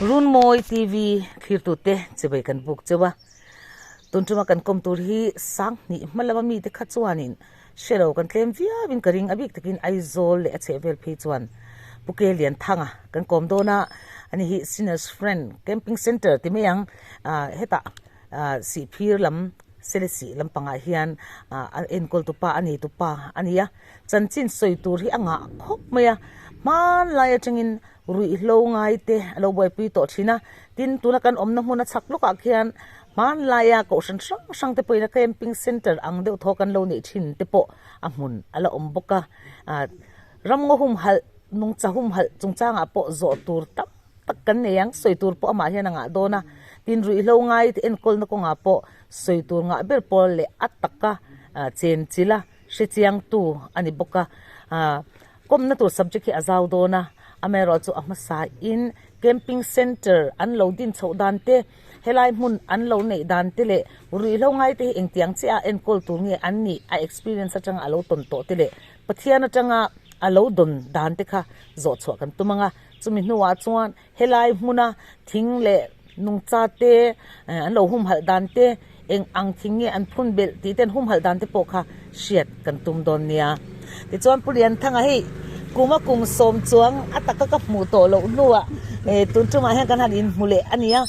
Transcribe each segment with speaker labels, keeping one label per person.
Speaker 1: Runmawi TV thlirtute chibai kan buk cheu a, tun tuma kan kawm tur hi Sanghnih hma lama mite kha chuanin hre lo kan tlem viauin ka ring a bik takin Aizawl leh a chhehvel phei chuan Pu Ke Lianthanga kan kawm dawn a, ani hi Sinners Friend Camping Centre ti mai ang hetah Sihphir lam Selesih lampangah hian a enkawl tupa a nei tupa a ni a, chanchin sawi tur hi a ngah khawp mai a, hmanlai atangin ruihhlo ngai te a lo buaipui tawh thin a, tin tuna kan awmna hmun a chhak lawkah khian hmanlaia kohhran hrang hrang te pawhin a camping centre ang deuh thaw kan lo neih thin te pawh a hmun a la awm bawk a, ah ramngaw humhalh nungcha humhalh chungchangah pawh zawh tur tam tak kan nei ang, sawi tur pawh amah hian a ngah dawn a, tin ruihhlo ngai te enkawlna kawngah pawh sawi tur ngah ber pawl leh a taka chen chila hrechiangtu a ni bawk a, ah kawmna tur subject hi a zau dawn a, amaherawhchu a hmasa in camping centre an lo din chhoh dan te, helai hmun an lo neih dan te leh ruihhlo ngai te hi engtiang chiah a enkawl tur nge an nih a experience atanga a lo tawn tawh te leh Pathian atanga a lo dawn dan te kha zawh chhuah kan tum ang a. Chumi hnuah chuan helai hmuna thing leh nungcha te an lo humhalh dan te, eng ang thing nge an phun belh tih te an humhalh dan te pawh kha hriat kan tum dawn nia. Tichuan Pu Lianthanga hei kuma kum sawm chuang a taka ka hmuh tawh loh hnuah tun tumah hian kan han inhmu leh a nia.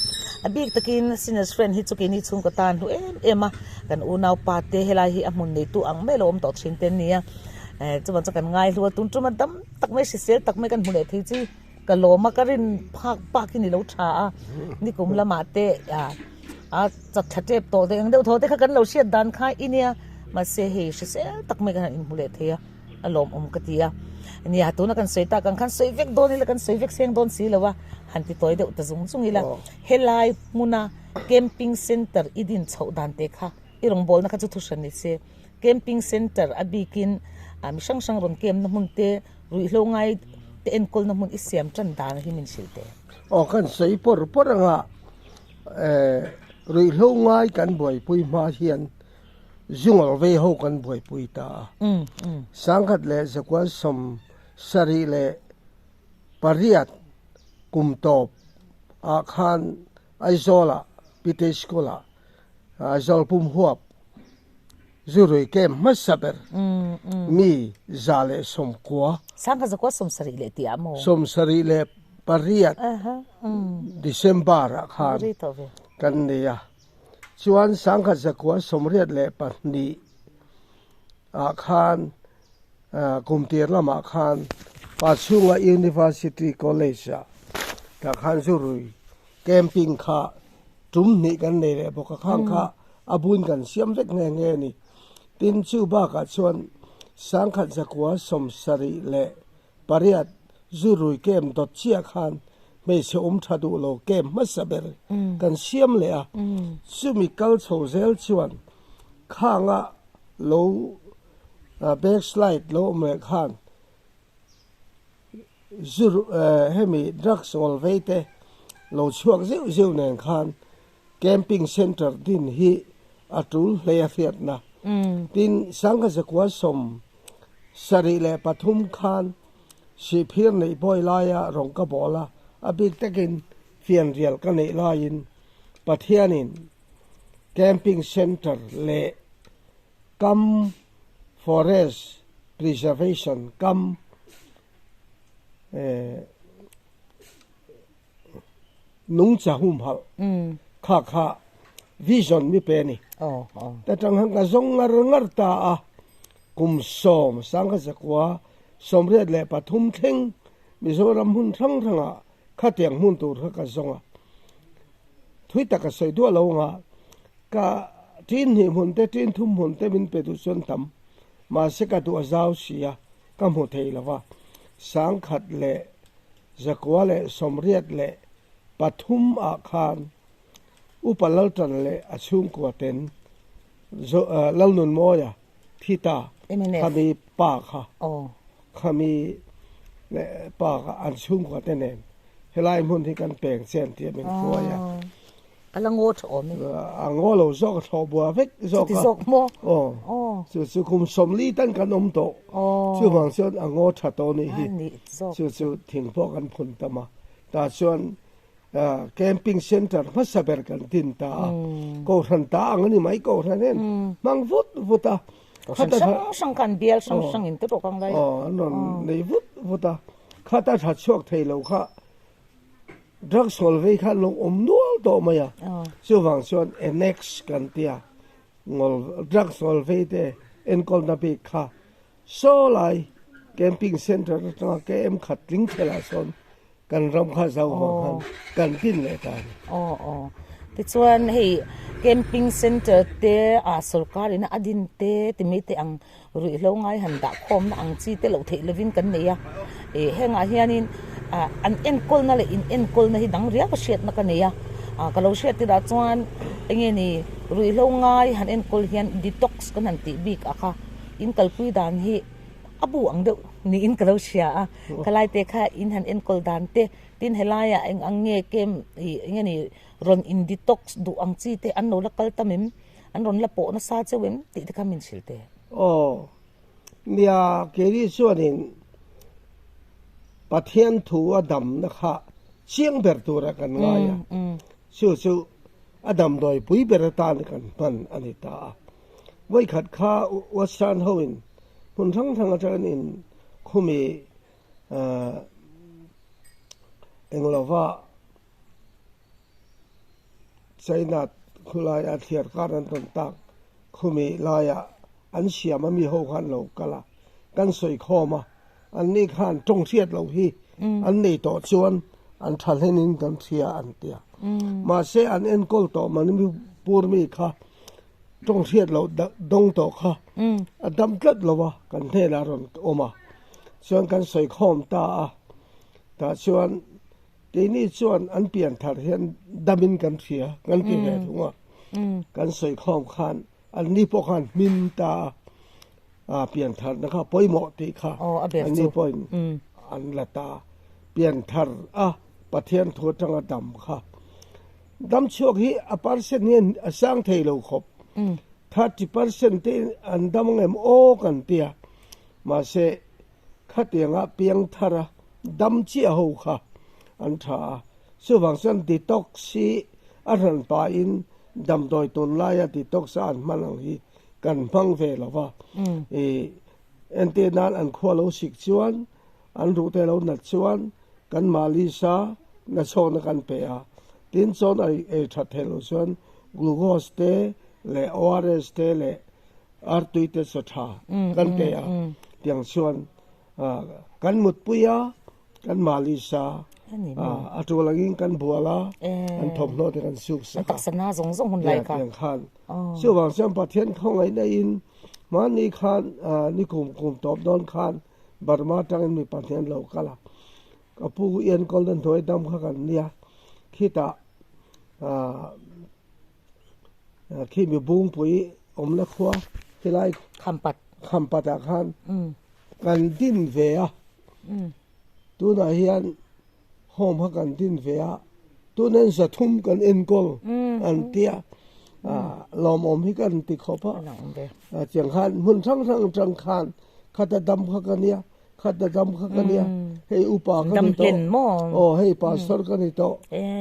Speaker 1: A bik takin Sinners Friend hi chu keini chhungkaw tan hlu em em a, kan unaupa te helai hi a hmun neitu ang mai lo awm tawh thin te an nia. Chuvang chuan kan ngai hlu a, tun tuma dam tak mai hrisel tak mai kan hmu leh thei chi ka lawm a ka rin phak bak hi ni lo tha a nikum lamah te a chak tha tep tawh te eng deuh thaw te kha kan lo hriat dan kha i nia mahse hei hrisel tak mai kan han inhmu leh thei a a lawmawm ka ti a nia tuna kan sawi tak ang khan sawi vek dawn ila kan sawi vek seng dawn si lo a han ti tawi deuh ta zung zung ila helai hmuna camping centre i din chhoh dan te kha i rawngbawlna kha chu thu hran ni se. Camping centre a bikin mi hrang hrang rawn camp na hmun te ruihhlo ngai te enkawlna hmun i siam tan dan hi min hrilh teh.
Speaker 2: Aw kan sawi pawr pawr anga ruihhlo ngai kan buaipui hma hian zungawl vei ho kan buaipui ta a. Sangkhat leh zakual sawm sarih leh pariat kum tawp ah khan Aizawlah Pite School ah Aizawl pum huap Zurui camp hmasa ber mi 110.
Speaker 1: Sangha zakua 70 leh tih ah maw?
Speaker 2: 78 December ah khan kan nei a. Chuan sangha zakua 82 ah khan kum tir lamah khan Pachhunga University College ah tah khan Zurui Camping kha tum hnih kan nei leh bawk a, khang kha a bun kan siam vek nghe nghe a ni. Tin, chu bakah chuan sangkhat zakua 78 zurui camp dawt chiah khan hmeichhe awm tha duh lo camp hmasa ber kan siam leh a. Chumi kal chho zel chuan khanga lo backslide lo awm leh khan Zu hemi drugs ngawl vei te lo chhuak zeuh zeuh nen khan camping centre din hi a tul hlei a hriatna. Tin, Sangha zakua 73 khan Sihphir neih bawi laia rawng ka bawl a, a bik takin fianrial ka neih laiin Pathianin camping centre leh Kam Forest Preservation Kam nungcha humhalh kha kha vision mi pe a ni. Ta tang han ka zawng ngar ngar ta a, kum 10 sangha zakua 83 thleng Mizoram hmun hrang hrangah khatiang hmun tur kha ka zawng a. Thui tak a sawi duah lo anga ka tin hnih hmun te tin thum hmun te min pe duh chuan tam mahse ka duh a zau si a ka hmu thei lo va sangkhat leh zakua leh sawmriat leh pathum ah khan upa laltan leh a chhungkua ten Lalnunmawia thi ta khami pa kha khami leh pa kha an chhungkua te nen helai hmun hi kan peng chen tih a min hruai a.
Speaker 1: A la ngaw tha awm e.
Speaker 2: A ngaw lo zawk a thlawh bua vek zawk a.
Speaker 1: Chuti zawk maw?
Speaker 2: Aw. Chu chu kum 40 tan kan awm tawh. Chuvang chuan a ngaw tha tawh anih hi.
Speaker 1: Anih zawk.
Speaker 2: Chu chu thing pawh kan phun tam a. Tah chuan. Camping Centre hmasa ber kan din ta a, Kohhran ta ang a ni mai, Kohhran hian hmang vut vut a.
Speaker 1: Kohhran hrang hrang khan bial hrang hrang in te rawk ang lai.
Speaker 2: Aw, an rawn nei vut vut a, khata tha chhuak thei lo kha drugs hawl vei kha an lo awm nual tawh mai a, chuvang chuan annex kan tia ngawl drugs hawl vei te enkawlna bik kha saw lai camping centre atanga KM khat tling khelah sawn Kan ram kha zau vang khan kan din leh ta a ni.
Speaker 1: Aw aw. Tichuan hei camping centre te ah sorkar in a din te ti mai te ang ruihhlo ngai han dah khawmna ang chi te loh theih lovin kan nei a. Ih hengah hianin ah an enkawlna leh in enkawlna hi dang riau a hriatna ka nei a. Ah ka lo hriat tirah chuan enge ni ruihhlo ngai han enkawl hian detox kan han tih bik a kha in kalpui dan hi a bu ang deuh niin ka lo hria a. Khalai te kha in han enkawl dan te, tin helaiah eng ang nge kem ih eng nge ni rawn in detox duh ang chi te an lo la kal tam em, an rawn la pawh nasa cheu em tih te kha min hrilh teh.
Speaker 2: Aw, nia keini chuanin Pathian thu a damna kha chiang ber tura kan ngai a, chu chu a damdawi pui ber atan kan hman a ni ta a. Vawikhat kha Western hoin hmun hrang hrang atangin in khumi englova China khulai a thliar kar an rawn tak khumi laia an siam a mi ho khan lo kal a, kan sawi khawm a, an ni khan tawng hriat loh hi an nei tawh chuan an tha hlenin kan hria an tia. Mahse an enkawl tawh Manipur mi kha Tawng hriat loh dawng tawh kha a dam tlat lo a, kan hnenah a rawn awm a, chuan kan sawi khawm ta a, tah chuan keini chuan an pian thar hian damin kan hria kan ti ve thung a, kan sawi khawm khan an ni pawh khan hmin ta a, pian tharna kha pawimawh tih kha an ni pawhin an la ta, pian thar a Pathian thu atanga dam kha. Damchhuak hi a percent hian a sang thei lo khawp. 30% te an dam ang em aw kan tia. Mahse khatianga piang thar a dam chiah ho kha an tha a. Chuvang chuan detox hi a hran pahin damdawi tunlaia detox a an hman ang hi kan hmang ve lo va. Entir nan an khua lo sik chuan an ruh te lo nat chuan Kan mahni sa nachhawkna kan pe a, tin chawn a ei that theih loh chuan glucose te leh ORS te leh artui te chaw tha kan pe a, tiang chuan kan mutpui a, kan mahni sa a tul angin kan bual a, kan thawmhnaw te kan suk sak a, tiang khan chuvang chuan Pathian khawngaihna in mahni khan ni kum kum tawp dawn khan Burma atangin mi pahnih an lo kal a, ka pu i enkawl na hnuai dam kha kan nia, khitah aah khi mi bungpui awmna khua khilai
Speaker 1: Khampat
Speaker 2: Khampat ah khan kan din ve a, tunah hian home kha kan din ve a, tunin zathum kan enkawl an tia, lawmawm hi kan ti khawp a, tiang khan hmun hrang hrang atang khan khata dam kha ka nia, khata dam kha ka nia, hei upa ka ni tawh, aw hei pastor ka ni tawh,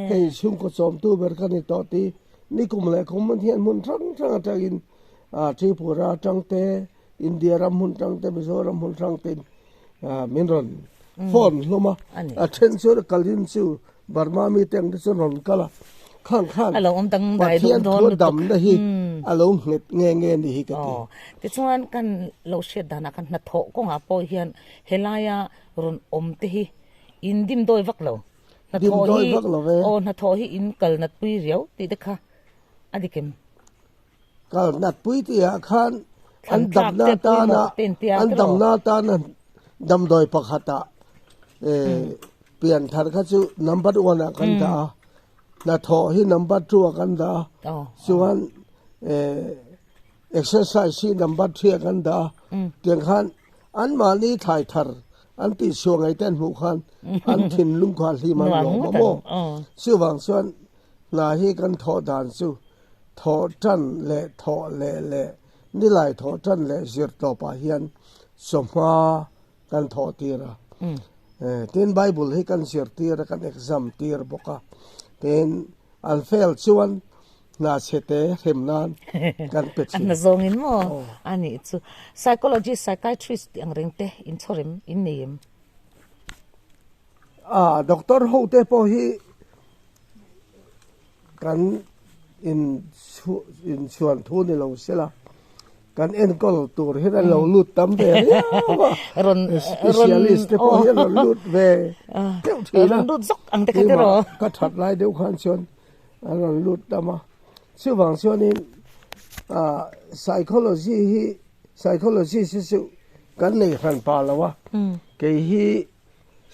Speaker 2: hei chhungkaw chawmtu ber ka ni tawh tih nikum leh kum man hian hmun hrang hrang atangin Tripura atang te, India ram hmun hrang te, Mizoram hmun hrang te min rawn phone hlawm a, a then chu kalin chu Burma mi te ang te chu rawn kal a, khang khan Pathian thu damna hi a lo nghet nge nge ni hi ka ti.
Speaker 1: Tichuan kan lo hriat danah khan hnathawh kawngah pawh hian helaia rawn awm te hi in dimdawi vak lo, hnathawh hi aw hnathawh hi in kal natpui riau tih te kha a dik em?
Speaker 2: Kal natpui tihah khan an damna atana an damna atana damdawi pakhatah pian thar kha chu number one ah kan dah a, hnathawh hi number two ah kan dah a, chuan exercise hi number three ah kan dah a, tiang khan anmahni thlai thar an tihchhuah ngei te an hmuh khan an thinlung kha a hlim an lawm a maw? Chuvang chuan hna hi kan thawh dan chu Thawh tan leh thawh leh leh nilai thawh tan leh zir tawpah hian chawhma kan thawh tir a. Tin Bible hi kan zir tir a, kan exam tir bawk a. Tin, an fail chuan hna chhe te hrem nan kan pe thin.
Speaker 1: A hna zawngin maw? A nih chu. Psychologist, psychiatrist tih ang reng te in chhawrem in nei em?
Speaker 2: A, doctor ho te pawh hi kan in inchhuan thu ni lo sela kan enkawl tur hian an lo lut tam ve riau a, specialist te pawh hian an rawn lut ve deuh thin a,
Speaker 1: rawn lut zawk ang te kha tiraw?
Speaker 2: Ka that lai deuh khan chuan an rawn lut tam a, chuvang chuanin psychology hi psychologist hi chu kan nei hran pah lo a, kei hi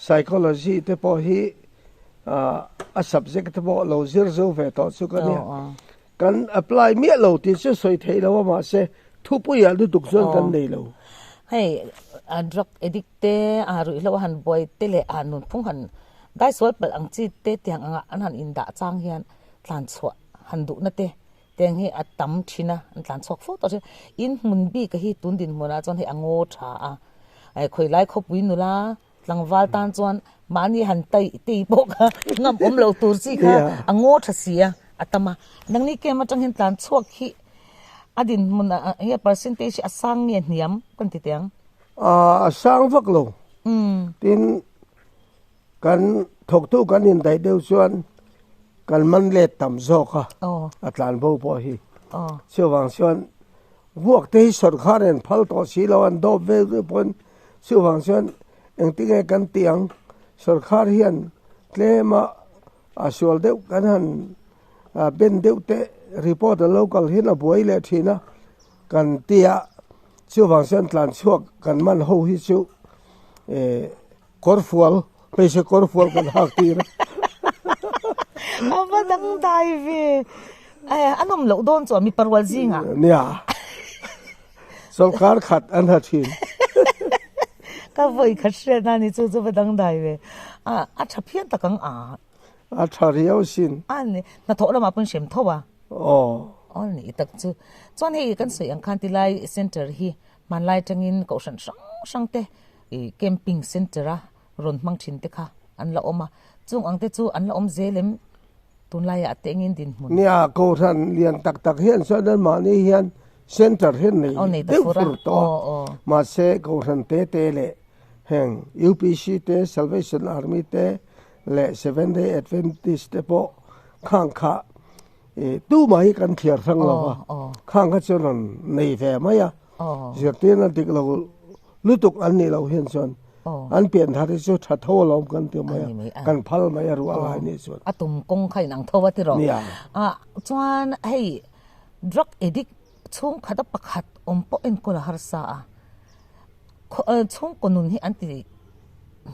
Speaker 2: Psychology te pawh hi a subject te pawh lo zir zo ve tawh chu ka nia. Kan apply miah lo tih chu sawi theih lo a mahse thupuiah lutuk chuan kan nei lo.
Speaker 1: Hei a drug addict te a ruihhlo a han buai te leh a nunphung han daisual palh ang chi te tiang anga an han indah chang hian tlan chhuah han duhna te tiang hi a tam thin a an tlan chhuak fo tawh thin. In hmun bik a hi tun dinhmunah chuan hei a ngaw tha a. Khawilai khawpui nula tlangval tan chuan mahni han tai tei pawh kha ngam awm lo tur chi kha a ngaw tha si a, a tam a. Nangni camp atang hian tlan chhuak hi a dinhmun enge percentage hi a sang nge hniam ka ni ti teh ang?
Speaker 2: A sang vak lo. Tin, kan thawktu kan indaih deuh chuan kan man let tam zawk a, a tlan bo pawh hi. Chuvang chuan Vuak te hi sawrkar in phal tawh si lo an dawp vel vel pawhin chuvang chuan engtinge kan tih ang sawrkar hian tlem a a sual deuh kan han ben deuh te report a lo kal hian a buai leh thin a kan tia chuvang chuan tlan chhuak kan man ho hi chu eh kawrfual hmeichhe kawrfual kan hak tir a.
Speaker 1: A va dangdai ve. A nawm loh dawn chuan mi parual zingah.
Speaker 2: Nia. Sawrkar khat an ha thin.
Speaker 1: Ka vawi khat hriat na ni chu chu va dangdai ve. A tha phian tak ang a.
Speaker 2: A tha riau sin.
Speaker 1: A ni. Hnathawh lamah pawhin hrem tho a.
Speaker 2: Aw.
Speaker 1: Aw ni tak chu. Chuan hei kan sawi ang khan tilai center hi hmanlai atangin kohhran hrang hrang te camping center a rawn hmang thin te kha an la awm a. Chung ang te chu an la awm zel em? Tunlaiah te engin dinhmun?
Speaker 2: Nia, Kohhran lian tak tak hian chuan anmahni hian centre hian nei deuh fur tawh a, mahse Kohhran te te leh heng UPC te, Salvation Army te leh Seventh Day Adventist te pawh khang kha tumah hi kan thliar hrang lo va, khang kha chuan rawn nei ve mai a, zirtirna dik lo lutuk an nih loh hian chuan an pian thar hi chu tha tho alawm kan ti mai a, kan phal mai a ruah lai nih chuan.
Speaker 1: A tum kawng kha inang tho a ti rawh.
Speaker 2: Nia.
Speaker 1: A chuan hei drug addict chhungkhat a pakhat awm pawh enkawl a harsa a, chhungkaw nun hi an ti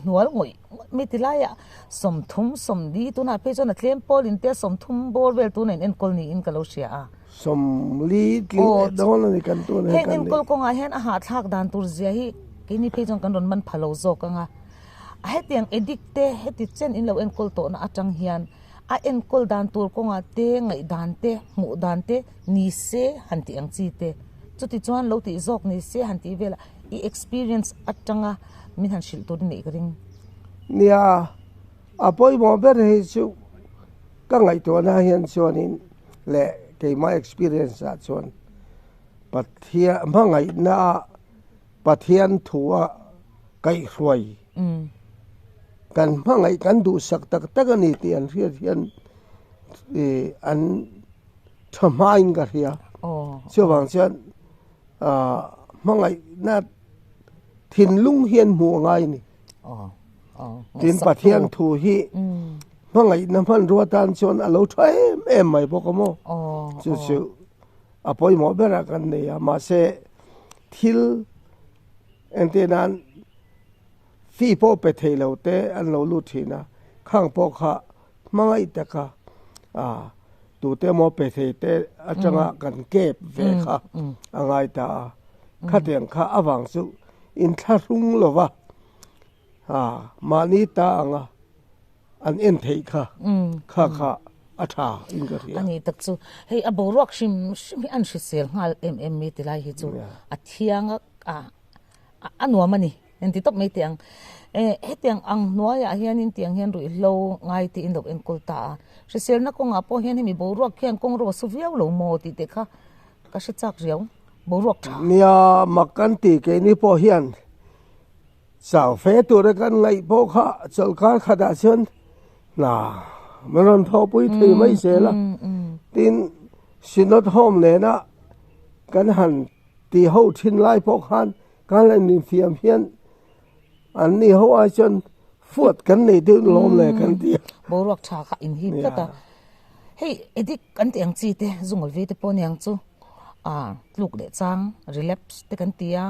Speaker 1: hnual ngawih ngawih mai ti laiah 30 40 tunah phei chuan a tlem pawl in te 30 bawr vel tuna in enkawl niin ka lo hria a.
Speaker 2: 40 tling dawn a ni kan tun
Speaker 1: heng enkawl kawngah hian a hahthlak dan tur zia hi keini phei chuan kan rawn man pha lo zawk ang a hetiang addict te heti chen in lo enkawl tawhna atang hian a enkawl dan tur kawngah te ngaih dan te hmuh dan te ni se han tih ang chi te chuti chuan lo tih zawk ni se han tih velah i experience atanga min han hrilh tur anih ka ring.
Speaker 2: Nia a pawimawh ber hi chu ka ngaihtuahna hian chuanin. leh keimah experience ah chuan Pathian hmangaihna ah Pathian thu a kaihhruai kan hmangaih kan duhsak tak tak a ni tih an hriat hian ih an tha hmain ka hria chuvang chuan ah hmangaihna thinlung hian hmuh a ngai a ni. Tin Pathian thu hi hmangaihna hmanrua tan chuan a lo tha em em mai bawk a maw? Chu chu a pawimawh berah kan nei a, mahse thil entir nan fee pawh pe thei lo te an lo lut thin a, khang pawh kha hmangaih taka tute emaw pe thei te atanga kan kep ve kha a ngai ta a, khatiang kha avang chu inthlahrung lova mahni ta anga an en theih kha kha kha a tha in ka hria.
Speaker 1: A ni tak chu hei a boruak hrim hrim hi an hrisel nghal em em mai tilai hi chu a thiang a a nuam a ni. Inti tawp mai teh ang. Eh hetiang ang hnuaiah hianin tiang hian ruihhlo ngai te in lo enkawl ta a. Hriselna kawngah pawh hian hemi boruak khian kawng ro a su viau lo maw tih te kha ka hre chak riau. Boruak tha.
Speaker 2: Nia mak kan ti keini pawh hian chau fe tura kan ngaih pawh kha chawlhkar khatah chuan hna min rawn thawhpui thei mai zel a. Tin Synod Home nena kan han ti ho thin lai pawh khan Kan la infiam hian an ni ho ai chuan fuat kan nei deuh lawm le kan ti a.
Speaker 1: Boruak tha kha in hip tlat a. Hei addict kan tih ang chi te zungawl ve te pawh aniang chu ah tluk leh chang relapse te kan ti a,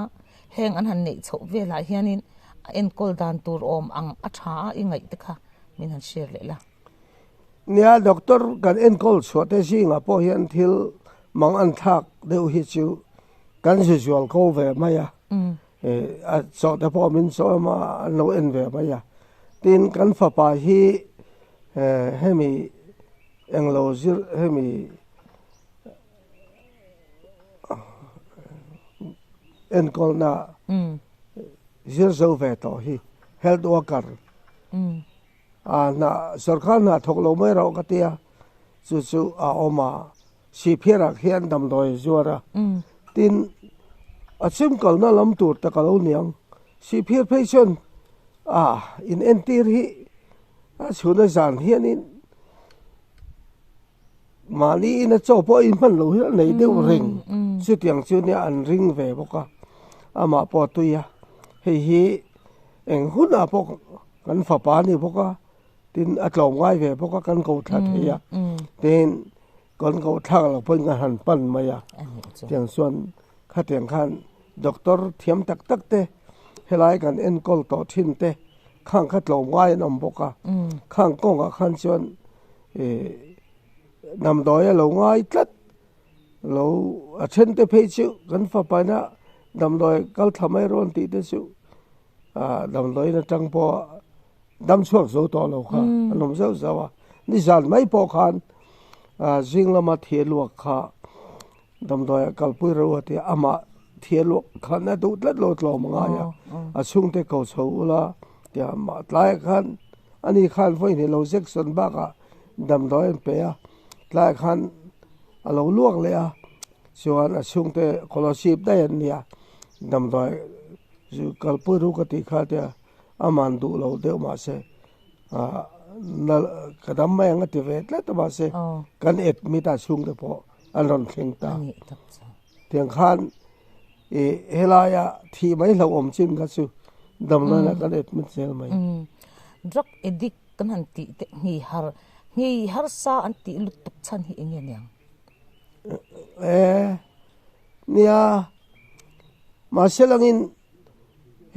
Speaker 1: heng an han neih chhoh velah hianin a enkawl dan tur awm ang a tha a i ngaih te kha min han share leh la.
Speaker 2: Nia doctor kan enkawl chhuah te zingah pawh hian thil mang an thlak deuh hi chu Kan zu zual ko ve mai a, a chaw te pawh min chaw emaw an lo en ve mai a. Tin, kan fapa hi hemi englo zir hemi enkawlna zir zo ve tawh hi health worker a hna sorkar hna thawk lo mai rawh ka tia chu chu a awm a. Sihphiarah khian damdawi a zuar a, tin a chim kalna lam tur tak a lo niang. Sihphiar phei chuan ah in entir hi a chhuna zan hianin mahni ina chaw pawh a inhman loh hi a nei deuh reng. Chutiang chu nia an ring ve bawk a, amah pawh a tui a, hei hi eng hunah pawh kan fapa a ni bawk a. Tin a tlawm ngai ve bawk a kan ko thla thei a tin kan ko thlak loh pawhin kan han pan mai a tiang chuan khatiang khan doctor thiam tak tak te helai kan enkawl tawh thin te khang kha tlawm ngai an awm bawk a khang kawngah khan chuan ih damdawi a lo ngai tlat lo a then te phei chu kan fapa ina damdawi kal thla mai rawn tih te chu ah damdawiin atang pawh Dam chhuak zo tawh lo kha an awm zauh zauh a, nizan mai pawh khan zing lama thialuak kha damdawiah kalpui reuh a tia amah thialuak khan a duh tlat lo tlawm a ngai a, a chhungte ko chho ula tia amah tlaiah khan ani khan vawiin lo injection bakah damdawi an pe a, tlaiah khan a lo luak leh a chuan a chhungte scholarship daih an nia damdawi chu kalpui reuh ka tih kha tia. Aman duh lo deuh mahse ah ka dam mai ang a ti ve tlat a mahse kan admit a chhungte pawh an rawn thleng ta. Tiang khan ih helaia thih mai hlauhawm chin kha chu damdawiinah kan admit zel mai.
Speaker 1: Drug addict kan han tih te nghei har nghei harsa an tih lutuk chhan hi eng nge niang?
Speaker 2: E nia mahse langin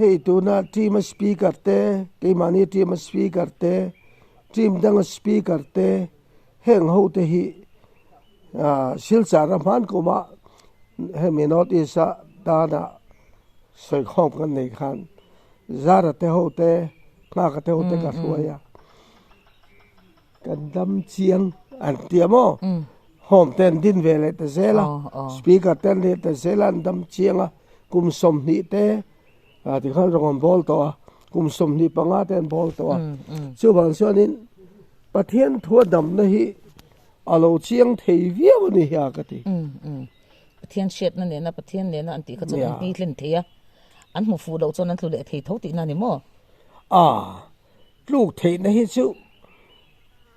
Speaker 2: Hei tuna team a speaker te, keimahni team a speaker te, team danga speaker te heng ho te hi ah Silchar a hman kuma hemi North East a tana sawikhawm kan nei khan Zara te ho te, Nghaka te ho te ka hruai a. Kan dam chiang an ti a maw? Home te an din ve leh ta zel a, speaker te an leh ta zel a, an dam chiang a, kum 20 te tikhan rawng an bawl tawh a, kum 25 te an bawl tawh a. Chuvang chuanin Pathian thua damna hi a lo chiang thei viau a ni hi a ka ti.
Speaker 1: Pathian hriatna nena Pathian nena an tih kha chuan an hni hlen thei a, an hmu fuh loh chuan an tlu leh thei tho tihna a ni maw?
Speaker 2: A. Tluk theihna hi chu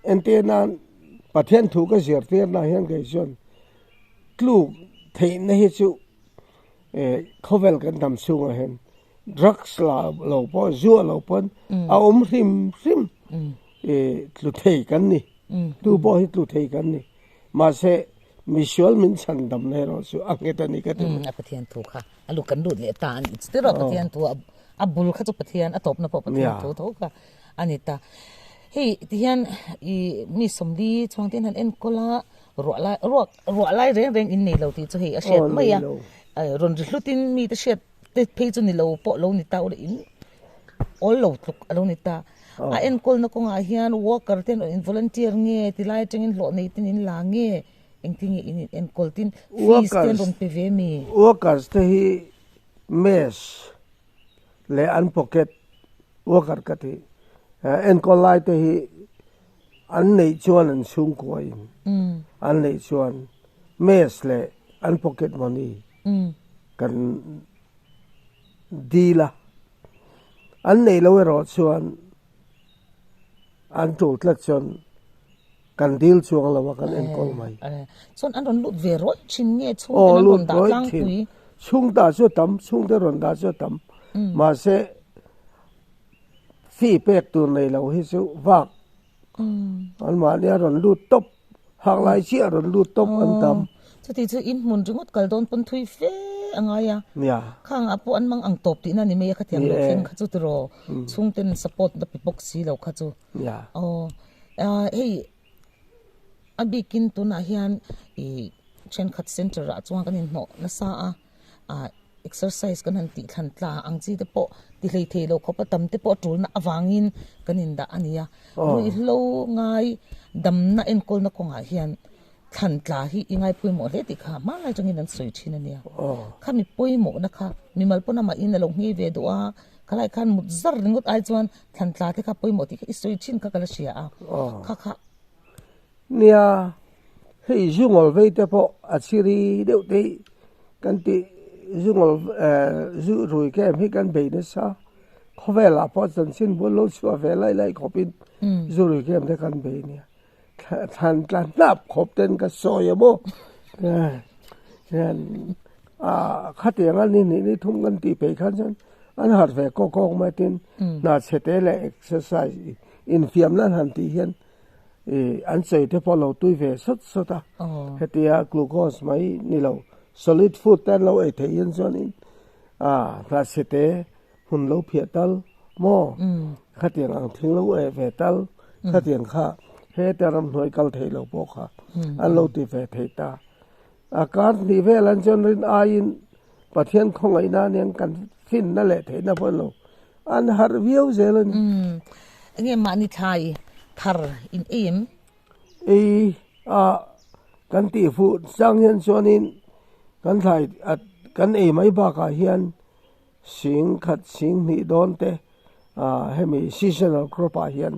Speaker 2: entir nan Pathian thu ka zirtir na hian kei chuan tluk theihna hi chu eh khawvel kan dam chhungah hian drugs la lo pawh zua lo pawn a awm hrim hrim eh tlu thei kan ni tu pawh hi tlu thei kan ni mahse misual min chhan dam na erawh chu a nghet a ni ka ti
Speaker 1: mai. A Pathian thu kha a lu kan lut leh ta a ni chu rawh Pathian thu a A bul kha chu Pathian, a tawpna pawh Pathian thu tho kha a ni ta. Hei tihian ih mi sawmli chhuang te hian han enkawl a, ruah lai ruak ruah lai reng reng in nei lo tih chu hei a hriat mai a. Rawn ri hlutin mite hriat te phei chu ni lo pawh lo ni ta ula in awl lo tluk a lo ni ta. A enkawlna kawngah hian worker te an volunteer nge tilai atangin hlawh nei ten in la nge engtin nge in enkawl tin fees te an rawn pe ve mi?
Speaker 2: Workers te hi mess. leh an pocket worker ka ti enkawl lai te hi an neih chuan an chhungkua in an neih chuan mess leh an pocket money kan dil a, an neih loh erawh chuan an tul tlat chuan kan dil chuang lo a kan enkawl mai.
Speaker 1: Chuan an rawn lut ve rawih thin nge chhungte an rawn dah tlangpui?
Speaker 2: Chhung dah chu a tam, chhungte rawn dah chu a tam. Mahse fee pek tur nei lo hi chu vak anmahni a rawn lut tawp, hak lai chiah a rawn lut tawp an tam.
Speaker 1: Chuti chu in hmun ringawt kal dawn pawn thui fe a ngai a. Khang ah pawh an mang ang tawp tihna ni mai a khatiang lo thleng kha chu tiraw chhungten support na pe bawk si lo kha chu. Aw hei a bikin tunah hian ih thenkhat center ah chuan kan inhnawh nasa a ah exercise kan han tih thlan tla ang chi te pawh ti hlei thei lo khawp a tam te pawh a tulna avangin kan indah a ni a ruihhlo ngai damna enkawlna kawngah hian thlan tla hi i ngai pawimawh hle tih kha hmanlai atangin an sawi thin a nia. Khami pawimawhna kha mimal pawn amah in a lo nghei ve duh a, khalai khan mut zar ringawt ai chuan thlan tla te kha pawimawh tih kha i sawi thin kha ka la hria a, kha kha.
Speaker 2: Nia, hei zungawl vei te pawh a chiri deuh te hi kan tih zungawl zu rui kem hi kan bei nasa, khawvelah pawh chanchin bul lo chhuah ve lai lai khawpin zu rui kem te kan bei nia. Thlan tla hnap khawp ten ka sawi a maw khatiang a ni hnih ni thum kan tih peih khan chuan an harh ve kawk kawk mai tin hna chhe te leh exercise infiam nan han tih hian ih an chei te pawh lo tui ve sawt sawt a hetia glucose mai ni lo solid food te an lo ei theih hian chuanin hna chhe te hmun lo phiah tal maw khatiang ang thing lo eh ve tal khatiang kha heta ramhnuai kal thei lo pawh kha an lo ti ve thei ta a kar hnih vel an chuan rin aiin Pathian khawngaihna nen kan finna leh theihna pawh an lo an harh viau zel a ni.
Speaker 1: Enge mahni thlai thar in ei em?
Speaker 2: Ei a kan tih fuh chang hian chuanin kan thlai kan ei mai bakah hian Sing khat sing hnih dawn te hemi seasonal crop ah hian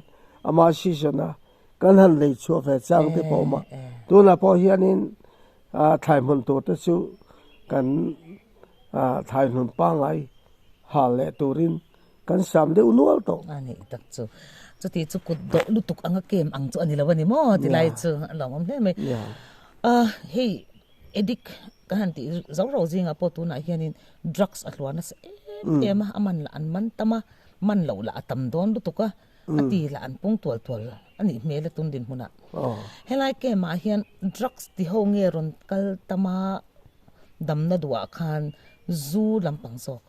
Speaker 2: ama season a kan han lei chhuah ve chang te pawh a awm a, tunah pawh hianin thlai hmun tur te chu kan thlai hnun pangngai hal leh turin kan sam deuh nual tawh.
Speaker 1: A nih tak chu. Chuti chu kut dawh lutuk anga kem ang chu a ni lo a ni maw tilai chu a lawmawm hle mai. Hei Addict kan han tih zo ro zingah pawh tunah hianin drugs a hluar nasa em em a, a man lah an man tam a, man loh lah a tam dawn lutuk a, a ti lah an pung tual tual a nih hmel a tun dinhmunah. Helai camp ah hian drugs ti ho nge rawn kal tam a damna duhah khan zu lampang zawk.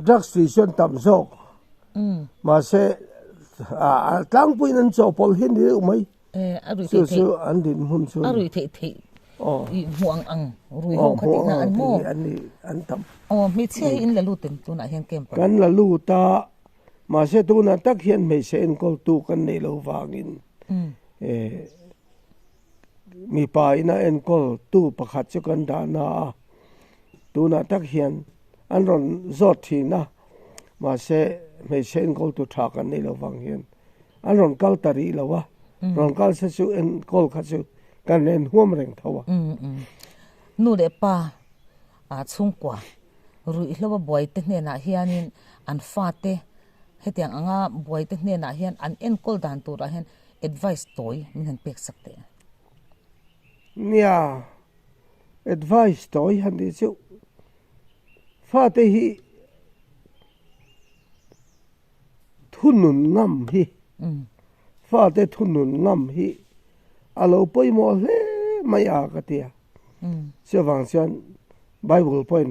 Speaker 2: Drugs tih chuan tam zawk mahse tlangpuiin an chawhpawlh hi a ni deuh mai. Chu chu an dinhmun chu
Speaker 1: a rui theih theih i hmuh ang ang rui ho kha tihna an maw
Speaker 2: an ni an tam
Speaker 1: aw hmeichhia hi in la lut em tunah hian camp
Speaker 2: kan la lut a mahse tunah tak hian hmeichhe enkawltu kan neih loh vangin mipa ina enkawltu pakhat chu kan dahna a tunah tak hian an rawn zawt thin a mahse hmeichhe enkawltu tha kan neih loh vang hian An rawn kal ta rih lo a, rawn kal se chu enkawl kha chu kan en huam reng tho a.
Speaker 1: Nu leh pa chhungkua ruihhlo a buaite hnenah hianin an fate hetiang anga buaite hnenah hian an enkawl dan turah hian advice tawi min han pek sak teh.
Speaker 2: Nia, advice tawi han tih chu fate hi Thunun ngam hi, fate thunun ngam hi a lo pawimawh hle mai a ka ti a. Chuvang chuan Bible pawhin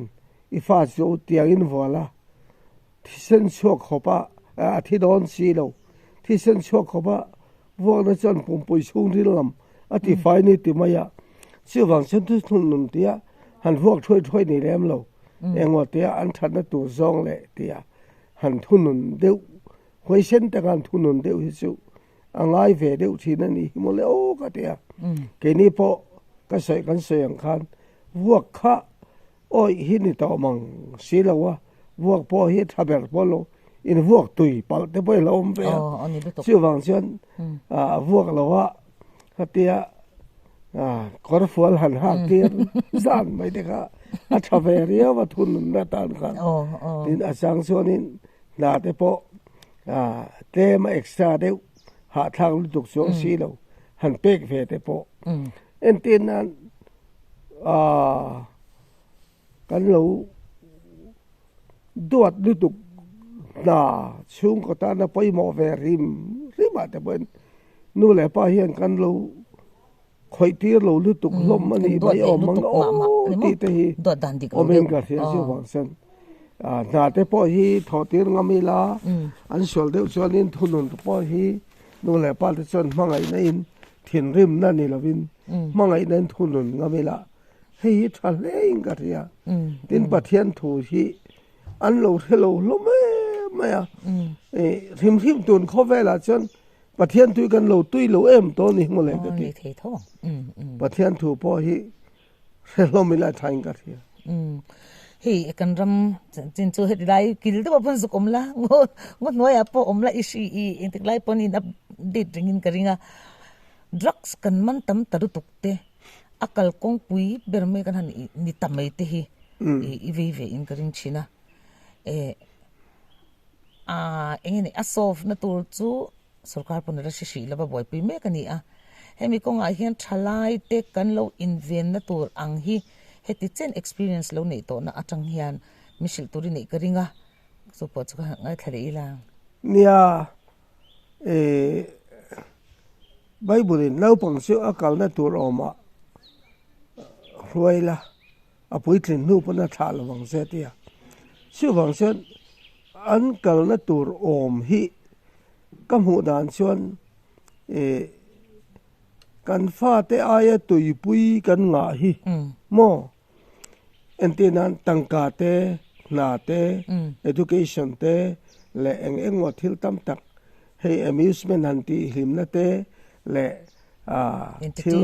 Speaker 2: i fa chu tiangin vual a, thisen chhuak khawp a, a thi dawn si lo, thisen chhuak khawp a vuakna chuan pumpui chhungril lam a ti fai ni ti mai a. Chuvang chuan thunun tia han vuak thuai thuai ni lem lo, engmaw tia an thatna tur zawng leh tia Han thunun deuh, huaisen taka han thunun deuh hi chu a ngai ve deuh thin a ni hi mawle aw ka ti a. Keini pawh ka sawi kan sawi ang khan vuak kha awih hi ni tawh mang si lo a, Vuak pawh hi tha ber pawh lo in vuak tui palh te pawh hi lo awm ve a. Chuvang chuan a vuak lo a khatia kawr fual han hak tir zan mai te kha a tha ve riau a thun nunna tan khan. Tin a chang chuanin hna te pawh tlem a extra deuh hahthlak lutuk chuang si lo han pek ve te pawh. Entir nan Kan lo duat lutuk hna chhungkaw tana pawimawh ve rim rim ah te pawhin nu leh pa hian kan lo khawih tir lo lutuk hlawm a nih mai awm ang aw tih te hi awmin ka hria chu vang chuan hna te pawh hi thawh tir ngam ila an sual deuh chuanin thunun te pawh hi nu leh pa te chuan hmangaihna in thinrimna ni lovin hmangaihna in thunun ngam ila. Hei hi tha hle in ka hria. Tin Pathian thu hi an lo hre lo hlawm em mai a. Hrim hrim tun khawvelah chuan Pathian thu hi kan lo tui lo em tawh a ni mawle ka ti. Pathian thu pawh hi hre hlawm ila tha in ka hria.
Speaker 1: Hei kan ram chin chu heti lai kil deuh ah pawn zuk awm la, ngaw hnuaiah pawh awm la i hri i engtik lai pawn in update rengin ka ring a. Drugs kan man tam ta lutuk te. A kal kawngpui ber mai kan han ni ta mai te hi i vei ve in ka ring thin a eh ah eng nge a solve na tur chu sorkar pawn a la hre hrih lova buaipui mek a ni a hemi kawngah hian thalai te kan lo inven na tur ang hi heti chen experience lo neih tawh na atang hian mi hrilh tur i neih ka ring a chu pawh chu ka han ngaithla leh ila.
Speaker 2: Nia eh. Bible in naupang chu a kalna tur awmah hruai la, a puitlin hnu pawn a thlah lo vang che tia. Chuvang chuan an kalna tur awm hi ka hmuh dan chuan ih kan fate aia tuipui kan ngah hi maw entir nan tangka te, hna te, education te leh eng eng maw thil tam tak Hei amusement han tih hlimna te leh thil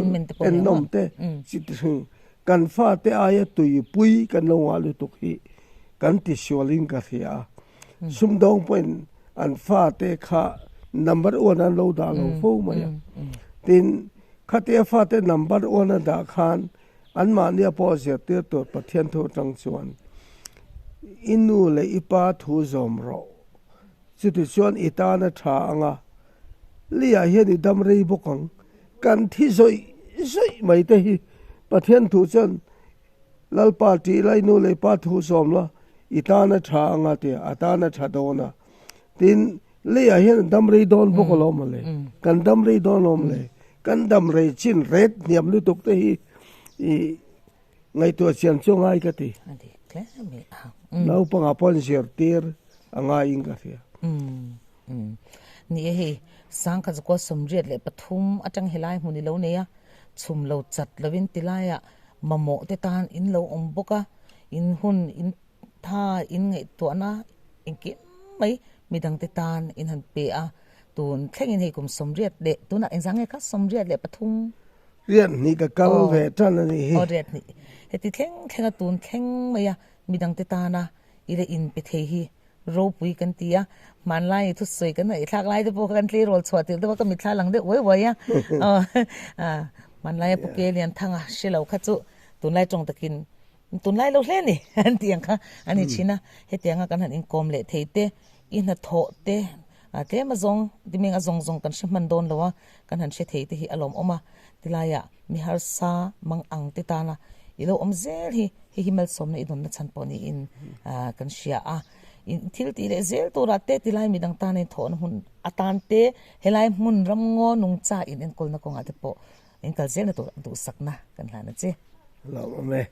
Speaker 2: ennawm te chi ti hring kan fate aia tuipui kan lo ngah lutuk hi kan tisualin ka hria a. Sumdawng pawhin an fate kha number one an lo dah lo fo mai a. Tin, khatia fate number one a dah khan anmahnia pawh zirtir tur Pathian thu atang chuan i nu leh i pa thu zawm rawh. Chutichuan i tan a tha ang a, Leiah hian i dam rei bawk ang. Kan thi zawih zawih mai te hi Pathian thu chuan Lalpa tih lai nu leh pa thu sawm la, i tan a tha ang a tia, a tan a tha dawn a. Tin, Leiah hian a dam rei dawn bawk alawm mawle, kan dam rei dawn alawm le, kan dam rei chin ret hniam lutuk te hi i Ngaihtuah chian chu a ngai ka ti. Naupangah pawh an zirtir a ngaiin ka hria.
Speaker 1: Ni e hei, Sangkhat zakua 83 atang helai hmun i lo nei a, chhum lo chat lovin tilaiah mamawh te tan in lo awm bawk a, in hun, in tha, in ngaihtuahna engkim mai midangte tan in han pe a, tun thlengin hei kum 80 leh tunah engzah nge kha 83?
Speaker 2: Riat hnih ka kal ve tan a nih hi.
Speaker 1: Aw riat hnih. Heti thleng thleng a tun thleng mai a midangte tana i la inpe thei hi ropui kan ti a. Hmanlai i thusawi kan ngaihthlak lai te pawh kha kan tleirawl chhuah tirh deuh a ka mitthla lang deuh uai uai a. Aw hmanlai a Pu Ke Lianthanga hre lo kha chu tunlai tawng takin tunlai lo hle a ni an tih ang kha a ni thin a. Hetianga kan han inkawm leh thei te i hnathawh te a tlem a zawng timing a zawng zawng kan hre hman dawn lo a kan han hre thei te hi a lawmawm a tilaiah mi harsa mang ang te tana i lo awm zel hi hei hi malsawmna i dawnna chhan pawh niin kan hria a in thil tih leh zel turah te tilai midang tana in thawhna hmun atan te helai hmun ramngaw nungcha in enkawlna kawngah te pawh in kal zelna tur duhsakna kan hlan a che.
Speaker 2: Lawmawm e.